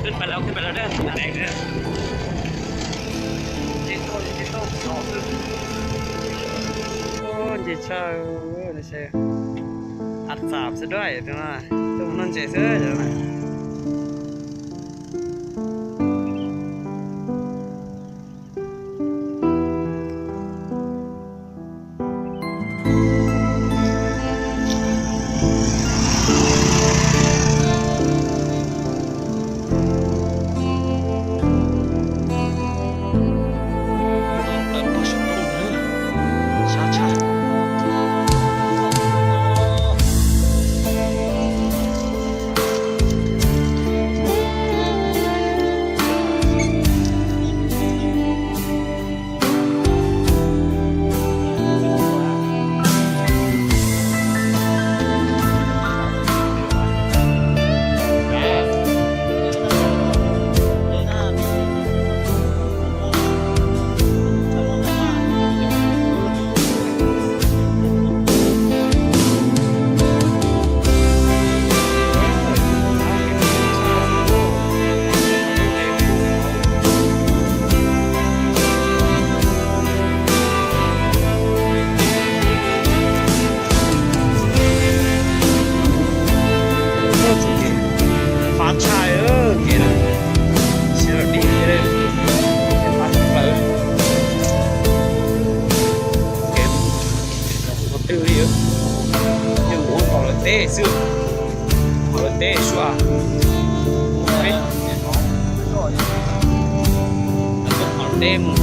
Khib pas laus, khib pas laus dab, dab. Nce tshaj, a txam xwb dab, tus no ntses xwb. Fab tshaj, kev no tsis los dim li, fab tshaj plaws. Kev qhov twg li, yog mus ua tom lawv teb xwb, tom lawv teb sua, tom teb mus.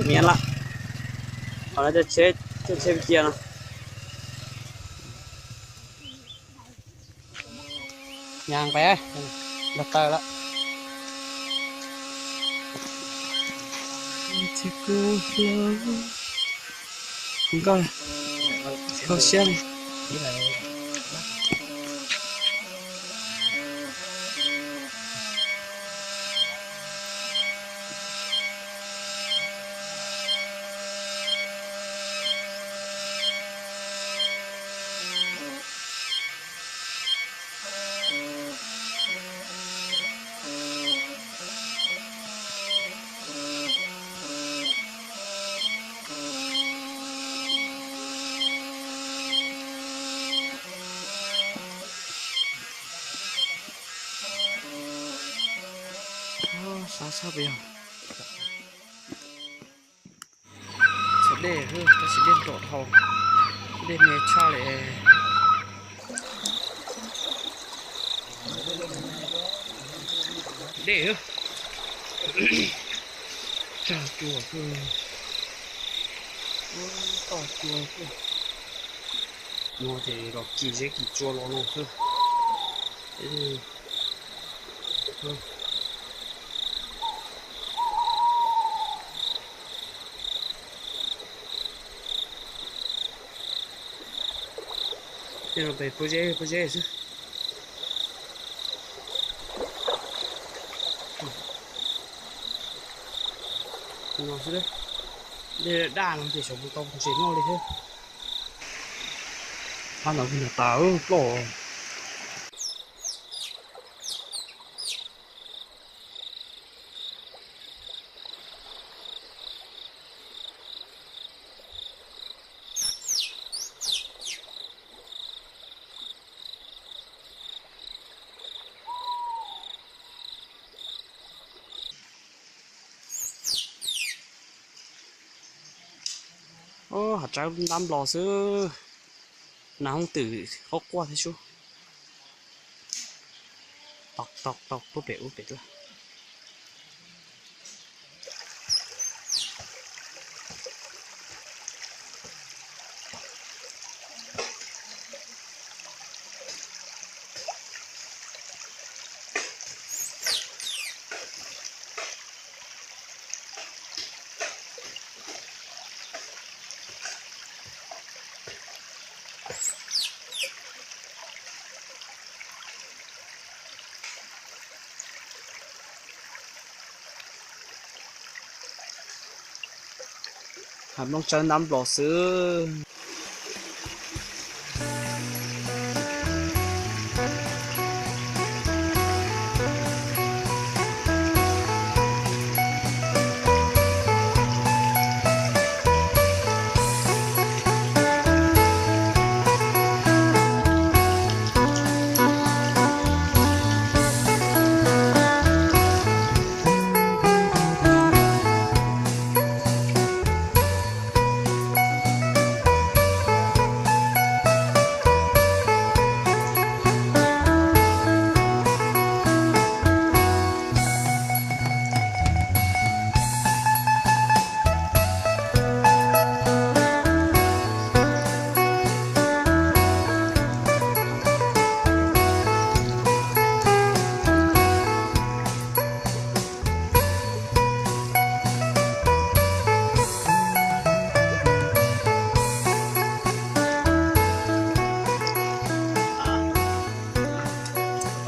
Miam lawm. Qhov no coj tsheb, coj tsheb cia no. Nyas pes, los taw lawm. Nkauj, nkauj siab li. Sab sab pes yog. Txog dej, tab sis dej nplaum dhau, dej me tshaj li. Dej, tsag cua, toj cua. No ces los kis zeb kis tsua los no xwb. Tej no pem pob zeb pob zeb xwb. No xwb, dej daj no ces xyov puas tau ntses noj li thiab. Pab no kuj nws tas ploj. Hav tsawb ntab nplos xwb. Nas hoob twm qaub quaj thiab sub. Tau tau tau, pub pem ub pem tuaj. Hav nplooj tsawb ntab nplos xwb.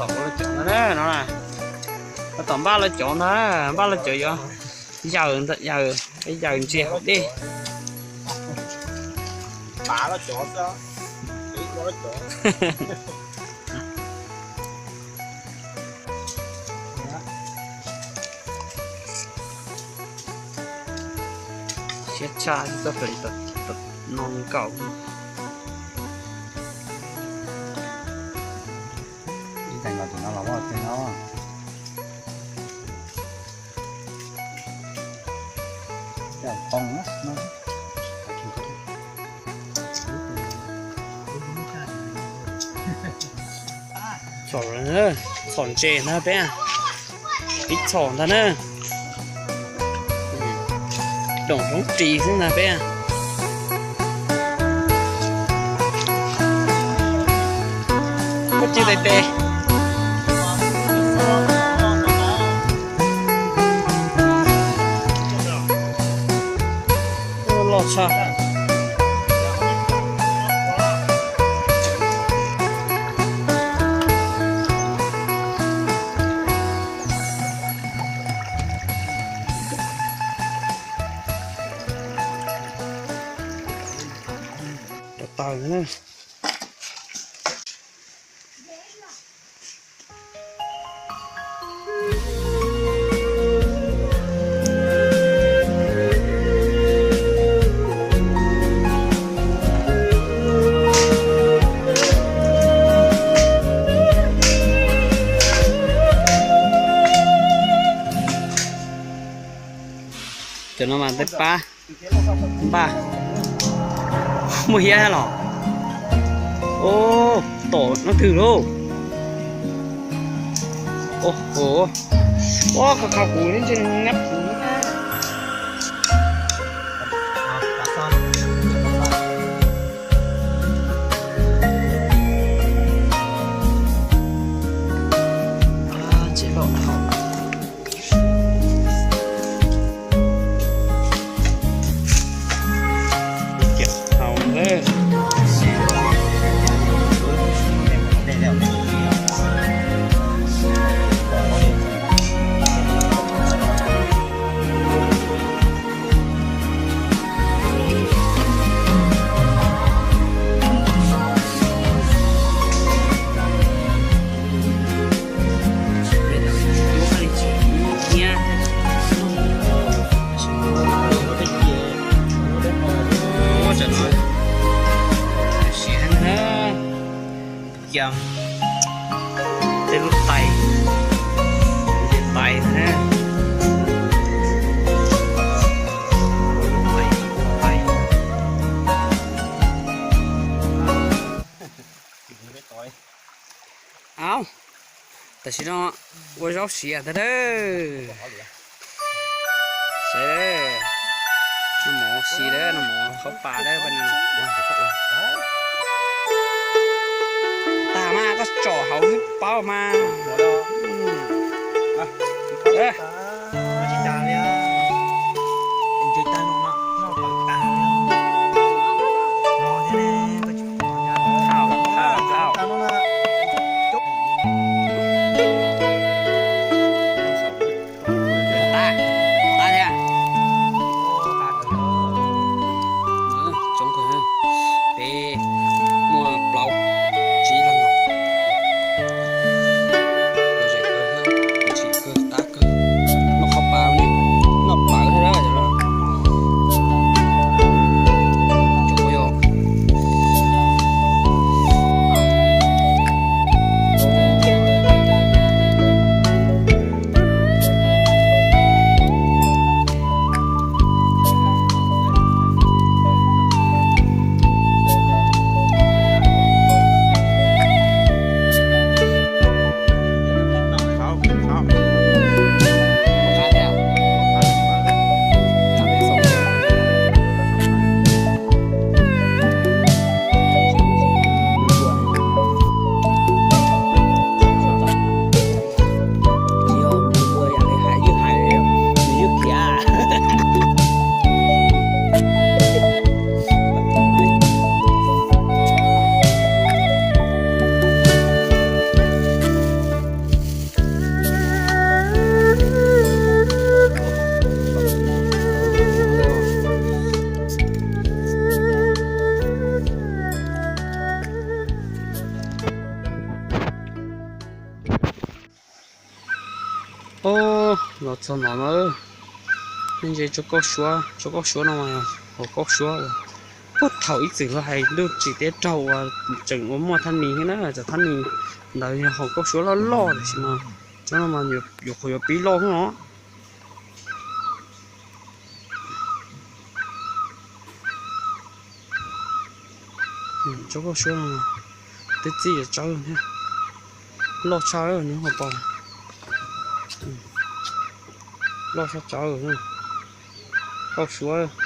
Tom lawv cov no, no, tom npaj lawv cov ntag, npaj lawv cov yuav yaws, yaws, yaws ntses hauv dej. Siab tshaj txoj no nkaus. Ib tais nkaus tus no los ua teg no. Coj poob na. Txhom, txhom ntses ntag peb, pib txhom ntag na. Tsoom hmoob ris xwb ntag peb. Koj tsis tes tes. Loj tshaj. Taws na. Cov no mas tej pab npaj. Muaj hiab los? Tom no twg lauj? Ua, koj qha kuv ntshe ngab kuv. Tsev loj dhau. Ib kiag tau lawm. Siav heev na. Ces tej lub tais, ces tais na. Au, tam sim no ua zaub siav tag dawb. Saib, noj mov si dawb, noj mov qhauv pas dawb. Tag mas koj tsom hauv xwb paub mas. Qab thiab. Tsoov kawg, peb muaj plaub tsib leeg. Lom zem kawg thiab, tsim kawg qab kawg. Noj qhauv pas ne, noj plawv thiab. Os, los txog no na, nej ntsia tsob kauj suab, tsob kauj suab no mas yog hauv kauj suab uas puag thaum ib txwm lawv hais ntuj tsim teb raug uas tseem ua muaj thaj ni thiab na, cov thaj ni ntawd yog hauv kauj suab loj loj tiam sis mas tsob no mas yuav qhuav yuav pib loj no. Tsob kauj suab no twb txij yuav tsawb thiab, loj tshaj nws hauv paus, loj tshaj tsawb. Tau suav.